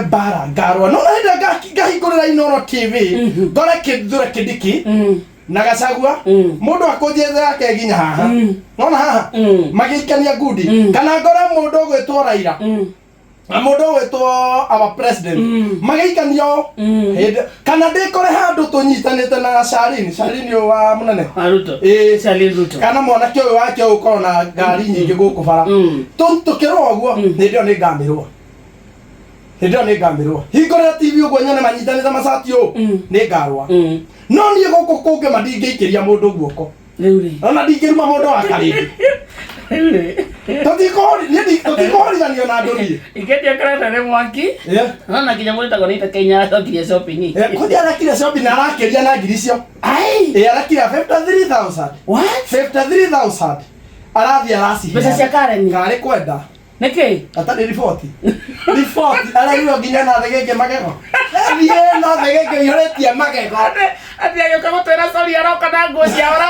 Mbara ngarũa no na hĩndĩ ĩrĩa ngahingũrĩra Inooro TV ngore Kithure Kindiki na Gachagua, mũndũ akũnjĩte yake nginya haha, nona haha magĩikania ngundi, kana ngore mũndũ ũgwĩtwo Raila na mũndũ ũgwĩtwo our president magĩikania ũũ hĩndĩ, kana ndĩkore handũ tũnyitanĩte na Sharini, Sharini ũyũ wa mũnene. Ah, Ruto. Ĩĩ. Charlie Ruto. Kana mwanake ũyũ wake ũyũ ũkorwo na ngari nyingĩ gũkũ bara, tũkĩrũa ũguo, hĩndĩ ĩyo nĩ ngamĩrũa, hĩndĩ ĩyo nĩ ngamĩrũa. Hingũrĩra TV ũguo nyone manyitanĩte macati ũũ, nĩ ngarũa. No niĩ gũkũ kũngĩ ma ndingĩikĩria mũndũ guoko. Rĩu rĩ. Ona ndingĩruma mũndũ wa karĩndĩ. Rĩu rĩ. Tũtikũhorithanio na andũ niĩ. Iketia karata nĩ mwaki. Nona nginya mũndũ tagwo nĩ Kenya acokirie shopping. Kũthi arekire shopping na arakĩria na ngiri icio. Ai. Ĩ, arekire 53,000. What? 53,000 arathiĩ araciheana. Mbeca cia Karen. Karĩ kwenda. Nĩkĩ? Atarĩ riboti, riboti araigua nginya na thegenge magego, thiĩ na thegenge ihũrĩtie magego. Atĩ agĩũka gũtwĩra sorry aroka na nguo cia oro.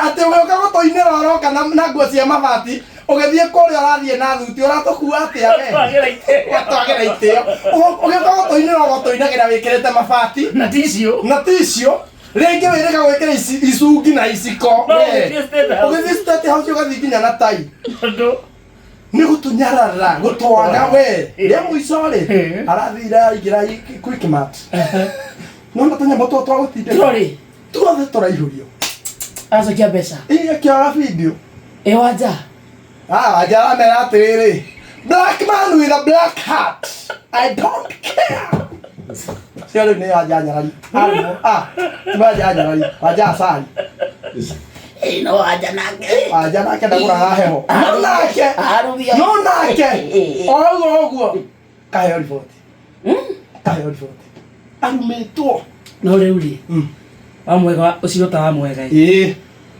Atĩ ũgĩũka gũtũinĩra ũroka na nguo cia mabati, ũgĩthiĩ kũrĩa ũrathiĩ na thuti, ũratũkua atĩa we? Twagĩra itĩo. Twagĩra itĩo. Ũgĩũka gũtũinĩra ũgũtũinagĩra wĩkĩrĩte mabati Na tissue. Na tissue, rĩngĩ wĩrĩga gwĩkĩra icungi na iciko. No, We. ũgĩthiĩ State House. Ũgĩthiĩ State House ũgathiĩ nginya na tai. Tondũ Nĩ gũtũnyarara, gũtwaga we. Rĩa mũico rĩ, arathire aingĩra Quickmart, nona tũnyamũ tũu twa gũtindĩka. Trolley. Tuothe tũraihũrio. Aracokia mbeca. Ĩ, akĩoya video. Ĩ wanja. Ah, wanja aramera atĩrĩrĩ, "Black man with a black hat, I don't care." Cio rĩu nĩ wanja nyarari. Arũmwo. Ah, ti wanja nyarari, wanja acari. Ĩ no wanja nake. Wanja nake ndagũraga heho. No nake. Arumio. No nake. O ũguo ũguo. Kaheo riboti. Kaheo riboti. Arumĩtwo. No rĩu rĩ. Wa mwega ũcio ta wa mwega. Ĩ.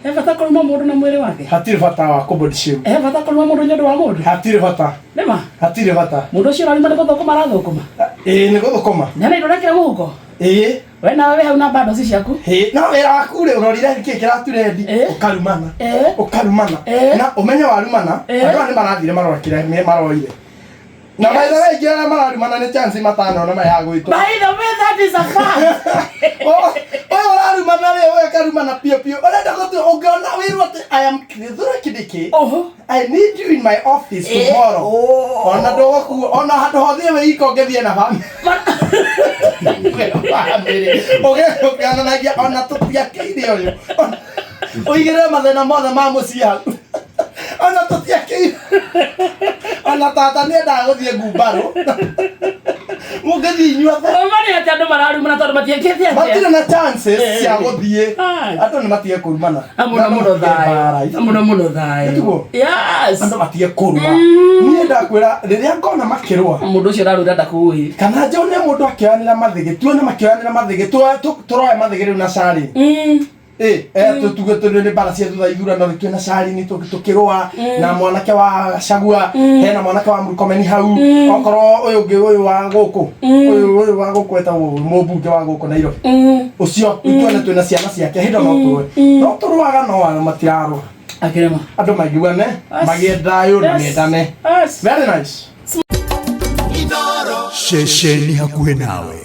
He bata kũruma mũndũ na mwĩrĩ wake. Hatirĩ bata wa kũ-body shame. He bata kũruma mũndũ nĩ ũndũ wa mũndũ. Hatirĩ bata. Nĩma. Hatirĩ bata. Mũndũ ũcio ũraruma nĩ gũthũkũma arathũkũma. Ĩĩ, nĩ gũthũkũma. Nĩ na indo ũrekĩra mũhuko. Ĩĩ. We nawe wĩ hau na bundles ciaku. Ĩĩ, no wĩra waku rĩ, ũrorire kĩ kĩraturendi, ũkarumana. Ũkarumana. Na ũmenye warumana, andũ aya nĩ marathire marora kĩrĩa maroire. Na by the way, aingĩ arĩa mararumana nĩ chance matanona ma ya gwĩtwo. By the way, that is a fact. Ũyũ ũrarumana rĩ, ũyũ akarumana piũ piũ. Ũrenda gũtua ũngĩona wĩrwo atĩ I am Kithure Kindiki. Oho. I need you in my office tomorrow. Ona ndũgũkuo, ona handũ hothiĩ wĩ iko ũngĩthiĩ na bamĩrĩ. Ũgĩonanagia ona tũtiakĩire ũyũ. Ũigĩrĩre mathĩna mothe ma mũciĩ hau. Ona tũtiakĩire. Ona tata nĩendaga gũthiĩ ngumbarũ. Mũngĩthiĩ inyuothe. Ũma nĩ atĩ andũ mararumana tondũ matiĩkĩte atĩa? Matirĩ na chances cia gũthiĩ. Andũ nĩ matige kũrumana. Na mũno mũno thayũ. Na mũno mũno thayũ. Nĩtiguo? Yes. Andũ matige kũrũa. Niĩ ndakwĩra rĩrĩa ngona makĩrũa. Mũndũ ũcio ũrarũra ndakũĩ. Kana njone mũndũ akĩoyanĩra mathĩgĩ, tuone makĩoyanĩra mathĩgĩ, tũroe mathĩgĩ rĩu na Charlene. Ĩ, tuge tũrĩ nĩ mbara cia thutha ithurano rĩ, twĩna Charlene tũkĩrũa na mwanake wa Gachagua, hena mwanake wa Murkomen hau, okorwo ũyũ ũngĩ ũyũ wa gũkũ, ũyũ wa gũkũ etagwo mũmbunge wa gũkũ Nairobi. Ũcio tuone twĩna ciana ciake, hĩndĩ ĩyo no tũrũe. No tũrũaga no andũ matirarũa. Akĩrema. Andũ maiguane, magĩe thayũ na mendane. As. Very nice. Ceceni hakuhĩ nawe.